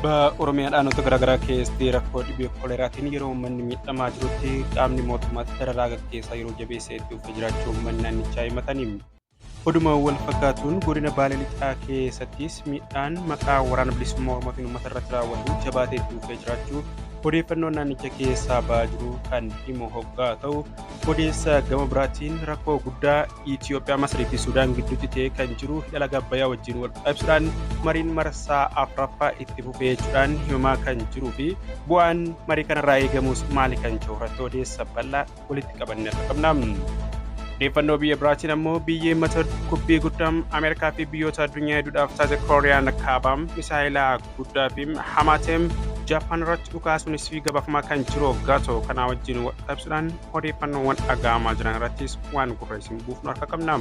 Oromiyaa aanota garaagaraa keessatti rakkoo dhibee koleeraatiin yeroo uummanni miidhamaa jirutti qaamni mootummaatti dararaa gaggeessaa yeroo jabeessee itti fufee jiraachuu uummanni naannichaa himatanii. Oduma wal fakkaatuun godina Baalee Lixaa keessattis miidhaan maqaa waraana bilisummaa Oromootiin uummata irratti raawwatu jabaatee itti fufee jiraachuu odeeffannoon naannicha keessaa ba'aa jiru kan himu hoggaa ta'u, odeessa gama biraatiin rakkoo guddaa Itiyoophiyaa, Masrii fi Sudaan gidduutti ta'e kan jiru hidha laga Abbayyaa wajjin wal qabsiisuudhaan mariin marsaa afuraffaa itti fufee jechuudhaan himamaa kan jiruu fi bu'aan marii kanarraa eegamus maali kan jiru irratti odeessa bal'aa walitti qabannee akka qabna. Odeeffannoo biyya biraatiin ammoo biyyee mata kubbii guddaa Ameerikaa fi biyyoota addunyaa hedduudhaaf taate Kooriyaan Kaabaa misaayilaa guddaa fi hamaa ta'e Jaappaan irratti dhukaasuunis fi gabaafamaa kan jiru hoggaa ta'u, kanaa wajjin wal qabsiisuudhaan odeeffannoowwan dhaga'amaa jiran irrattis waan gurra isin buufnu harka qabna.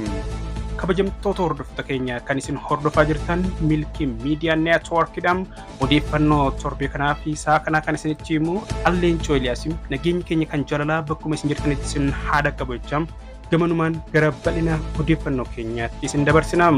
Kabajamtoota hordoftoota keenya, kan isin hordofaa jirtan Milkii Miidiyaa Neetwoorkidhaan odeeffannoo torbee kanaa fi sa'a kanaa kan isinitti himu Alleencoo Eliyaas. Nageenyi keenya kan jaalalaa bakkuma isin jirtanitti isin haadha qabu jechaa gamanumaan gara bal'ina odeeffannoo keenyaatti isin dabarsina.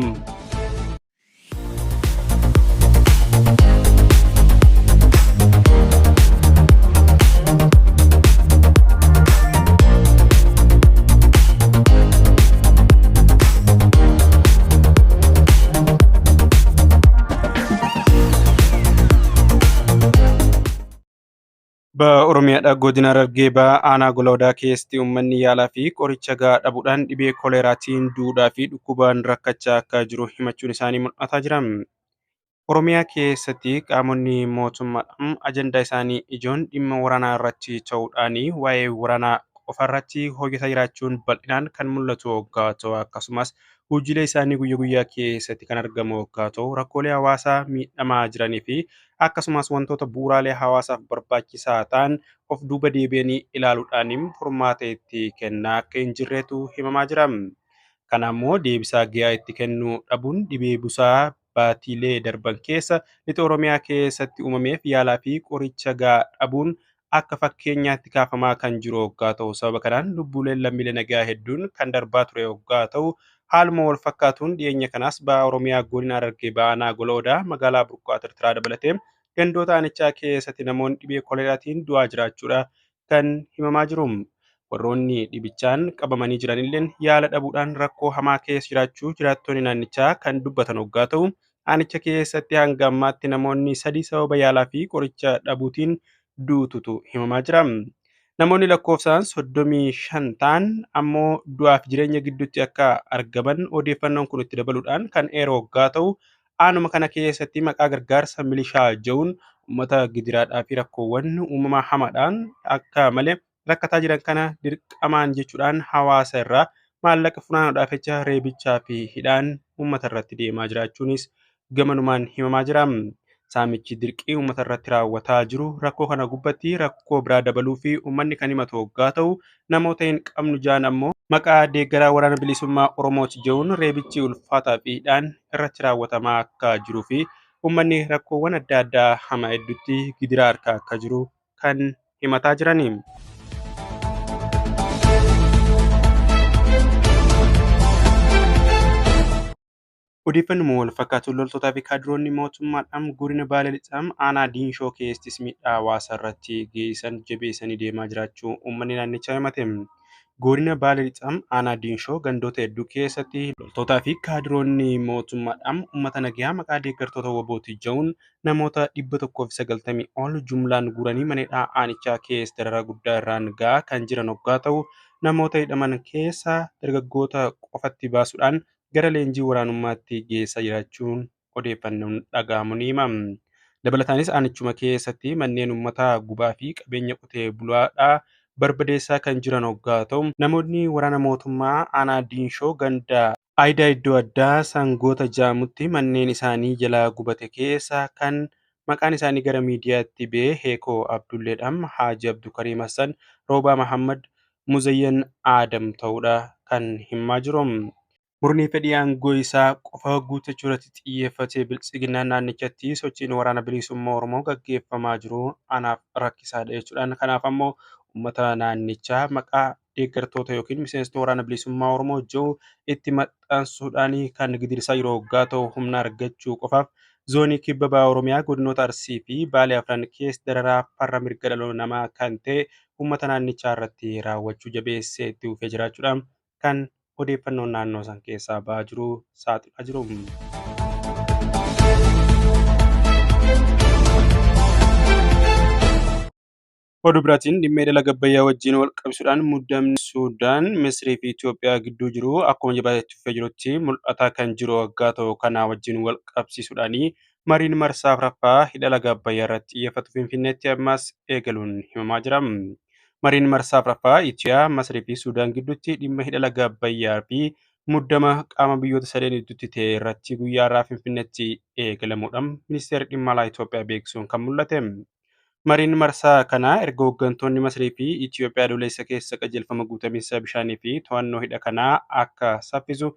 Oromiyaadha godina Harargee Bahaa aanaa Gola Odaa keessatti uummanni yaalaa fi qoricha gahaa dhabuudhaan dhibee koleeraatiin duudhaa fi dhukkubaan rakkachaa akka jiru himachuun isaanii mul'ataa jira. Oromiyaa keessatti qaamonni mootummaadhaan ajandaa isaanii ijoon dhimma waraanaa irratti ta'uudhaan waa'ee waraanaa qofa irratti hojjetaa jiraachuun bal'inaan kan mul'atu hoggaa ta'u, akkasumas hojiilee isaanii guyyaa guyyaa keessatti kan argamu hoggaa ta'u, rakkoolee hawaasaa miidhamaa jiranii fi akkasumas wantoota bu'uuraalee hawaasaaf barbaachisaa ta'an of duuba deebi'anii ilaaluudhaan furmaata itti kennaa akka hin jirretu himamaa jira. Kana immoo deebisaa gahaa itti kennuu dhabuun dhibee busaa baatiilee darban keessa lixa Oromiyaa keessatti uumameef yaalaa fi qoricha gahaa dhabuun akka fakkeenyaatti kaafamaa kan jiru hoggaa ta'u, sababa kanaan lubbuuleen lammiilee nagaa hedduun kan darbaa ture hoggaa ta'u, haaluma wal fakkaatuun dhiyeenya kanaas baha Oromiyaa godina Harargee Bahaa aanaa Gola Odaa magaalaa Burqaa Tirtiraa dabalatee gandoota aanichaa keessatti namoonni dhibee koleeraatiin du'aa jiraachuudha kan himamaa jiru. Warroonni dhibichaan qabamanii jiranilleen yaala dhabuudhaan rakkoo hamaa keessa jiraachuu jiraattonni naannichaa kan dubbatan hoggaa ta'u, aanicha keessatti hanga ammaatti namoonni 3 sababa yaalaa fi qoricha dhabuutiin duututu himamaa jira. Namoonni lakkoofsaan 35 ta'an ammoo du'aaf jireenya gidduutti akka argaman odeeffannoon kun itti dabaluudhaan kan eeru hoggaa ta'u, aanuma kana keessatti maqaa gargaarsa milishaa jedhuun uummata gidiraadhaa fi rakkoowwan uumamaa hamaadhaan akka malee rakkataa jiran kana dirqamaan jechuudhaan hawaasa irraa maallaqa funaanuudhaaf jecha reebichaa fi hidhaan uummata irratti deemaa jiraachuunis gamanumaan himamaa jira. Saamichi dirqii uummata irratti raawwataa jiru rakkoo kana gubbatti rakkoo biraa dabaluu fi uummanni kan himatu hoggaa ta'u, namoota hin qabnu jaan ammoo maqaa deeggaraa waraana bilisummaa Oromooti jedhuun reebichi ulfaataa fi hidhaan irratti raawwatamaa akka jiruu fi uummanni rakkoowwan adda addaa hama hedduutti gidiraa harkaa akka jiru kan himataa jirani. Odeeffannoo wal fakkaatuun loltootaa fi kaadiroonni mootummaadhaan godina Baalee Lixaa aanaa Diinshoo keessattis miidhaa hawaasa irratti geessisan jabeessanii deemaa jiraachuu uummanni naannichaa himate. Godina Baalee Lixaa aanaa Diinshoo gandoota hedduu keessatti loltootaa fi kaadiroonni mootummaadhaan uummata nagayaa maqaa deeggartoota WBO'ti jedhuun namoota 190 ol jumlaan guuranii mana hidhaa aanichaa keessa dararaa guddaa irraan gahaa kan jiran hoggaa ta'u, namoota hidhaman keessaa dargaggoota qofatti baasuudhaan gara leenjii waraanummaatti geessaa jiraachuun odeeffannoon dhaga'amu ni hima. Dabalataanis aanichuma keessatti manneen uummataa gubaa fi qabeenya qotee bulaadhaa barbadeessaa kan jiran hoggaa ta'u, namoonni waraana mootummaa aanaa Diinshoo ganda Aayidaa iddoo addaa sangoota jaamutti manneen isaanii jalaa gubate keessa kan maqaan isaanii gara miidiyaatti ba'e Heekoo Abdulleedhaam, Haaji Abdulkariim Hassan, Roobaa Mahammad, Muzayyan Aadam ta'uudha kan himaa jiru. Murni fedhii aangoo isaa qofa guuttachuu irratti xiyyeeffatee biltsiginnaan naannichatti sochiin waraana bilisummaa Oromoo gaggeeffamaa jiru anaaf rakkisaadha jechuudhaan, kanaaf ammoo uummata naannichaa maqaa deeggartoota yookiin miseensota waraana bilisummaa Oromoo jiru itti maxxansuudhaan kan gidirsaa jiru hoggaa ta'u, humna argachuu qofaaf Zoonii Kibba Baha Oromiyaa godinoota Arsii fi Baalee afran keessa dararaa farra mirga dhala namaa kan ta'e uummata naannichaa irratti raawwachuu jabeessee itti fufee jiraachuudhaan kan odeeffannoon naannoo san keessaa ba'aa jiru saaxilaa jiru. Oduu biraatiin dhimma hidha laga Abbayyaa wajjin wal qabsiisuudhaan muddamni Suudaan, Misrii fi Itoophiyaa gidduu jiru akkuma jabaatee itti fufee jirutti mul'ataa kan jiru waggaa ta'u kanaa wajjin wal qabsiisuudhaan mariin marsaa afuraffaa hidha laga Abbayyaa irratti xiyyeeffatu Finfinneetti ammas eegaluun himamaa jira. Mariin marsaa afuraffaa Itoophiyaa, Masrii fi Suudaan gidduutti dhimma hidha laga Abbayyaa fi muddama qaama biyyoota sadeen gidduutti ta'e irratti guyyaa har'aa Finfinneetti eegalamuudhaan ministeerri dhimma alaa Itoophiyaa beeksisuun kan mul'ate. Mariin marsaa kanaa erga hooggantoonni Masrii fi Itoophiyaa adoolessa keessa qajeelfama guutamiinsa bishaanii fi to'annoo hidha kanaa akka saffisu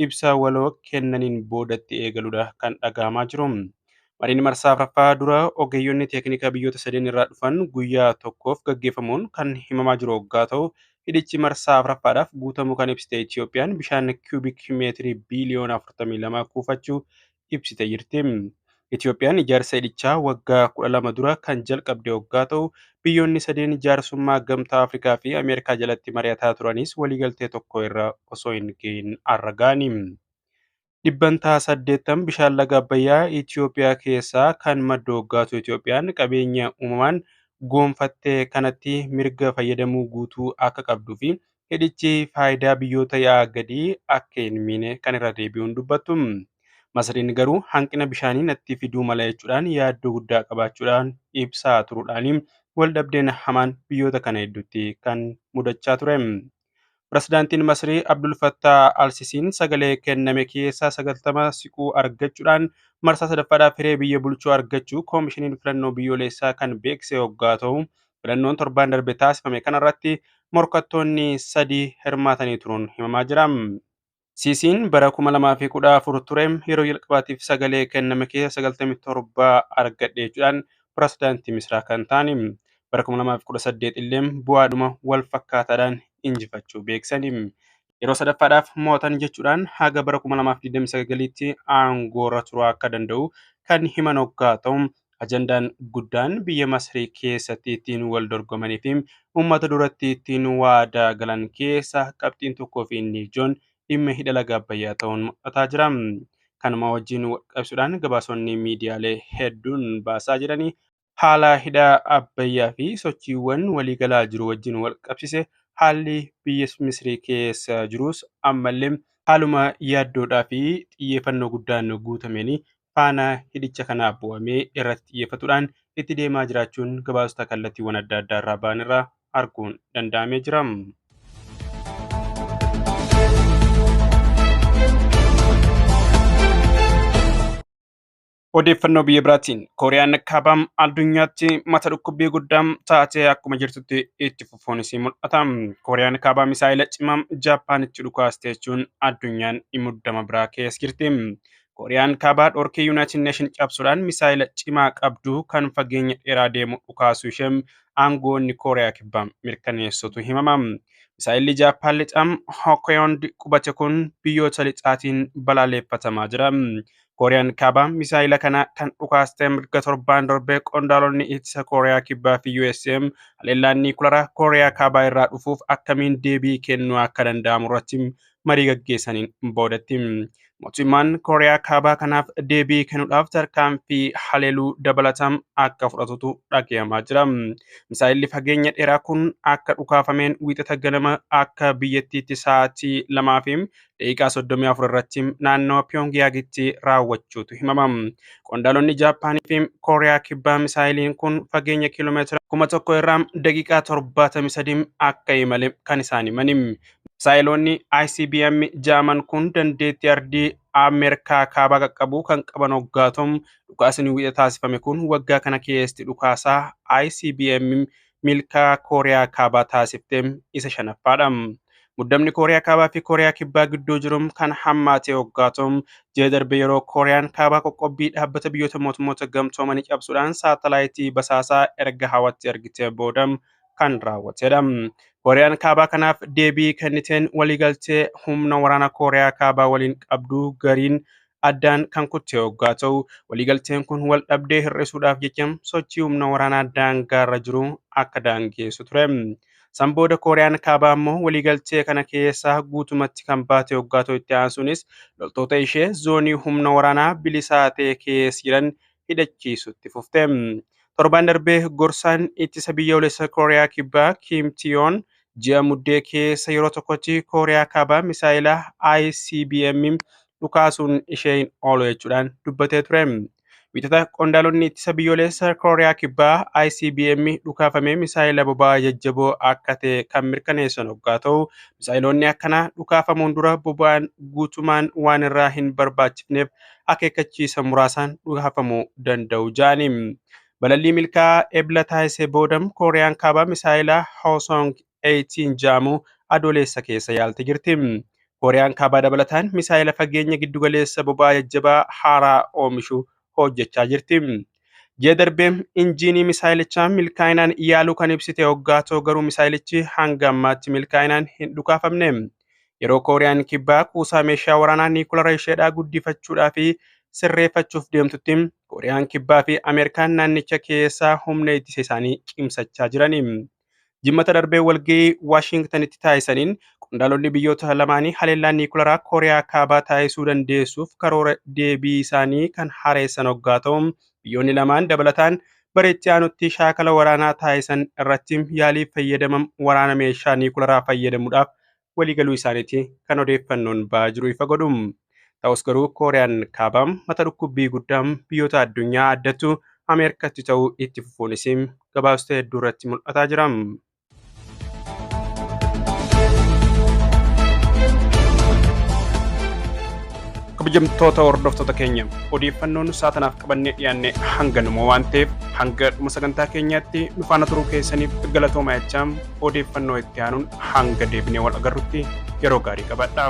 ibsa waloo kennaniin boodatti eegaluudha kan dhaga'amaa jiru. Mariin marsaa afuraffaa dura ogeeyyonni teeknikaa biyyoota sadeen irraa dhufan guyyaa tokkoof gaggeeffamuun kan himamaa jiru waggaa ta'u, hidhichi marsaa afuraffaadhaaf guutamuu kan ibsite Itoophiyaan bishaan kiiyubik meetirii biiliyoona 42 kuufachuu ibsite jirti. Itoophiyaan ijaarsa hidhichaa waggaa 12 dura kan jalqabde waggaa ta'u, biyyoonni sadeen jaarsummaa Gamtaa Afrikaa fi Ameerikaa jalatti mari'ataa turanis waliigaltee tokko irra osoo hin gahin har'a ga'ani. 80% bishaan laga Abbayyaa Itoophiyaa keessaa kan maddu waggaa ta'u, Itoophiyaan qabeenya uumamaan gonfatte kanatti mirga fayyadamuu guutuu akka qabduu fi hidhichi faayidaa biyyoota yaa'aa gadii akka hin miine kan irra deebi'uun dubbattu. Masriin garuu hanqina bishaanii natti fiduu mala jechuudhaan yaaddoo guddaa qabaachuudhaan ibsaa turuudhaan waldhabdeen hamaan biyyoota kana hedduutti kan mudachaa ture. Pirezidaantiin Masrii Abdul Fattah Al-Sisiin sagalee kenname keessaa 90 siquu argachuudhaan marsaa sadaffaadhaaf hiree biyya bulchuu argachuu koomishiniin filannoo biyyoolessaa kan beeksise waggaa ta'u, filannoon torbaan darbe taasifame kanarratti morkattoonni sadii hirmaatanii turuun himamaa jira. Siisiin bara 2014 ture yeroo jalqabaatiif sagalee kenname keessa 97 argadhe jechuudhaan pirezidaantii Misraa kan ta'ani. Bara 2018 illee bu'aadhuma wal fakkaataadhaan injifachuu beeksisani. Yeroo sadaffaadhaaf mo'atan jechuudhaan haga bara 2029tti aangoorra turuu akka danda'u kan himan hoggaa ta'u, ajandaan guddaan biyya Masrii keessatti ittiin wal dorgomanii fi uummata duratti ittiin waadaa galan keessa qabxiin tokkoo fi inni ijoon dhimma hidha laga Abbayyaa ta'uun mul'ataa jira. Kanuma wajjin wal qabsiisuudhaan gabaasonni miidiyaalee hedduun baasaa jiranii haala hidha Abbayyaa fi sochiiwwan waliigalaa jiru wajjin wal qabsiise haalli biyya Misrii keessa jirus ammallee haaluma yaaddoodhaa fi xiyyeeffannoo guddaan guutameen faana hidhicha kanaaf bu'amee irratti xiyyeeffatuudhaan itti deemaa jiraachuun gabaasota kallattiiwwan adda addaa irraa ba'an irraa arguun danda'amee jira. Odeeffannoo biyya biraatiin Kooriyaan Kaabaa addunyaatti mata dhukkubbii guddaa taatee akkuma jirtutti itti fufuun isii mul'ata. Kooriyaan Kaabaa misaa'ila cimaa Jaappaanitti dhukaaste jechuun addunyaan muddama biraa keessa jirti. Kooriyaan Kaabaa dhorkii Yuunaayitid Neeshin cabsuudhaan misaa'ila cimaa qabdu kan fageenya dheeraa deemu dhukaasuu ishee aangoonni Kooriyaa Kibbaa mirkaneessutu himama. Misaa'illi Jaappaan lixaa Hokkooyond qubate kun biyyoota lixaatiin balaaleffatamaa jira. Kooriyaan Kaabaa misaa'ila kana kan dhukaaste mirga torbaan darbee qondaalonni ittisa Kooriyaa Kibbaa fi USM haleellaan niwukilaraa Kooriyaa Kaabaa irraa dhufuuf akkamiin deebii kennuu akka danda'amu irratti marii gaggeessaniin boodatti. Mootummaan Kooriyaa Kaabaa kanaaf deebii kennuudhaaf tarkaanfii haleeluu dabalataan akka fudhatutu dhagahamaa jira. Misaa'illi fageenya dheeraa kun akka dhukaafameen wiixata ganama akka biyyattiitti sa'aatii 2:34 irratti naannoo Piyongiyaagitti raawwachuutu himama. Qondaalonni Jaappaanii fi Kooriyaa Kibbaa misaa'iliin kun fageenya kiiloomeetira 1000 irraa daqiiqaa 73 akka imale kan isaan himani. Misaa'iloonni ICBM jaaman kun dandeettii ardii Ameerikaa kaabaa qaqqabuu kan qaban hoggaa ta'u, dhukaasni wiixata taasifame kun waggaa kana keessatti dhukaasaa ICBM milkaa Kooriyaa Kaabaa taasifte isa shanaffaadha. Muddamni Kooriyaa Kaabaa fi Kooriyaa Kibbaa gidduu jiru kan hammaate hoggaa ta'u, ji'a darbe yeroo Kooriyaan Kaabaa qoqqobbii dhaabbata biyyoota mootummoota gamtoomanii cabsuudhaan saatalaayitii basaasaa erga hawatti ergitee booda kan raawwatedha. Kooriyaan Kaabaa kanaaf deebii kenniteen waliigaltee humna waraana Kooriyaa Kaabaa waliin qabdu gariin Addaan kan kutte hoggaa ta'u, waliigalteen kun wal dhabdee hir'isuudhaaf jecha sochii humna waraanaa daangaarra jiru akka daangeessu ture. San booda Kooriyaan Kaabaa immoo waliigaltee kana keessaa guutumatti kan baate hoggaa ta'u, itti aansuunis loltoota ishee zoonii humna waraanaa bilisaa ta'e keessa jiran hidhachiisutti fufte. Torban darbee gorsaan ittisa biyyoolessa Kooriyaa Kibbaa Kim Tiyoon ji'a Muddee keessa yeroo tokkotti Kooriyaa Kaabaa misaayila ICBM dhukaasuun ishee hin oolu jechuudhaan dubbatee ture. Wiixata qondaalonni ittisa biyyoolessa Kooriyaa Kibbaa ICBM dhukaafamee misaayila boba'aa jajjaboo akka ta'e kan mirkaneessan hoggaa ta'u, misaayiloonni akkanaa dhukaafamuun dura boba'aan guutumaan waan irraa hin barbaachifneef akeekkachiisa muraasaan dhukaafamuu danda'u jedhani. Balallii milkaa'aa Ebla taasisee boodam Kooriyaan Kaabaa misaayila Hwasong 18 jedhamu Adoolessa keessa yaalte jirti. Kooriyaan Kaabaa dabalataan misaayila fageenya giddugaleessa boba'aa jajjabaa haaraa oomishu hojjechaa jirti. Ji'a darbee injiinii misaayilichaa milkaa'inaan yaaluu kan ibsite hoggaa ta'u, garuu misaayilichi hanga ammaatti milkaa'inaan hin dhukaafamne. Yeroo Kooriyaan Kibbaa kuusaa meeshaa waraanaa niikulara isheedhaa guddifachuudhaa fi sirreeffachuuf deemtutti, Kooriyaan Kibbaa fi Ameerikaan naannicha keessaa humna ittisa isaanii cimsachaa jirani. Jimmata darbee walgahii Waashingtanitti taasisaniin qondaalonni biyyoota lamaanii haleellaa niikularaa Kooriyaa Kaabaa taasisuu dandeessuuf karoora deebii isaanii kan hareessan hoggaa ta'u, biyyoonni lamaan dabalataan bara itti aanutti shaakala waraanaa taasisan irratti yaalii fayyadama waraana meeshaa niikularaa fayyadamuudhaaf waliigaluu isaaniiti kan odeeffannoon ba'aa jiru ifa godhu. Ta'us garuu Kooriyaan Kaabaa mata dhukkubbii guddaa biyyoota addunyaa addattu Ameerikaatti ta'uu itti fufuunis gabaastota hedduu irratti mul'ataa jira. Kabajamtoota hordoftoota keenya, odeeffannoon saatanaaf qabannee dhiyaanne hanganuma waan ta'eef, hanga dhuma sagantaa keenyaatti nu faana turuu keessaniif galatooma jechaa, odeeffannoo itti aanuun hanga deebinee wal agarrutti yeroo gaarii qabadha.